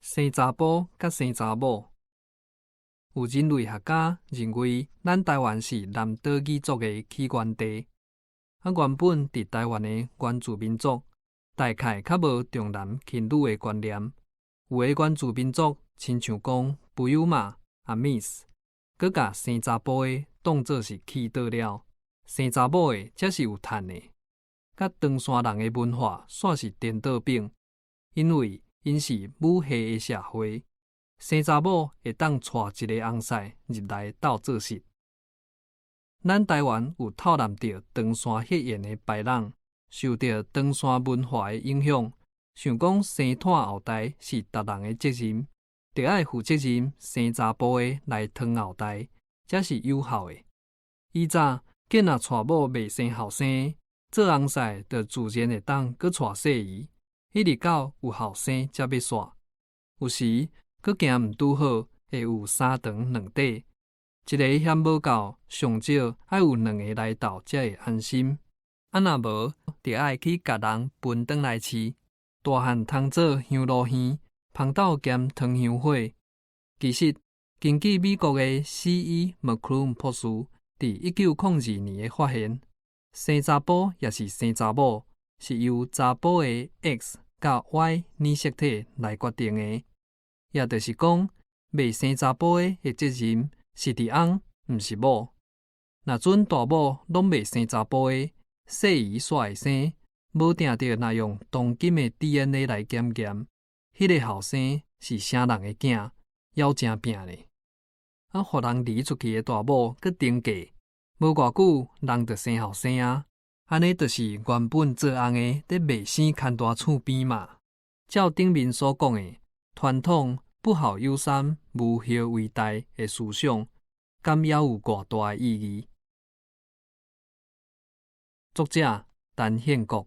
生查埔佮生查某。有人類學家認為，咱臺灣是南島語族的起源地。啊，原本佇臺灣的原住民族，大概較無重男輕女的觀念。有的原住民族，親像講布尤馬、阿密斯，閣共生查埔的當做是氣倒了，生查某的才是有趁的。佮唐山人的文化煞是顛倒反，因為𪜶是母系的社會，生查某會當娶一个翁婿入來鬥做穡。咱臺灣有透納著唐山血緣的白人，受著唐山文化的影響，想講生湠後代是逐人的責任，著愛負責任生查埔的來傳後代，才是有效的。以早囝若娶某袂生後生，做翁婿就自然會當閣娶細姨，一直到有後生才欲煞。有時閣驚毋拄好，會有三長兩短，一个嫌無夠，上少愛有兩个來鬥才會安心。啊，若無，就愛去共人分轉來飼。大漢通做香爐耳，芳豆兼糖香火。其實，根據美國的 C.E. McClure 博士佇1902年的發現，生查埔抑是生查某，是由查埔的 X 佮 Y 染色體來決定的。也就是講，袂生查埔的責任是佇翁，毋是某。若準大某攏袂生查埔的，細姨煞會生，無定著若用當今的 DNA 來檢驗，彼個後生是啥人的囝，猶誠拚咧。啊，予人離出去的大某閣登記，無偌久人就生後生啊。按呢就是原本做翁的佇賣生牽大厝邊嘛。照頂面所講的，傳統不好有三，無後為大的思想，敢猶有偌大的意義？作者陳憲國。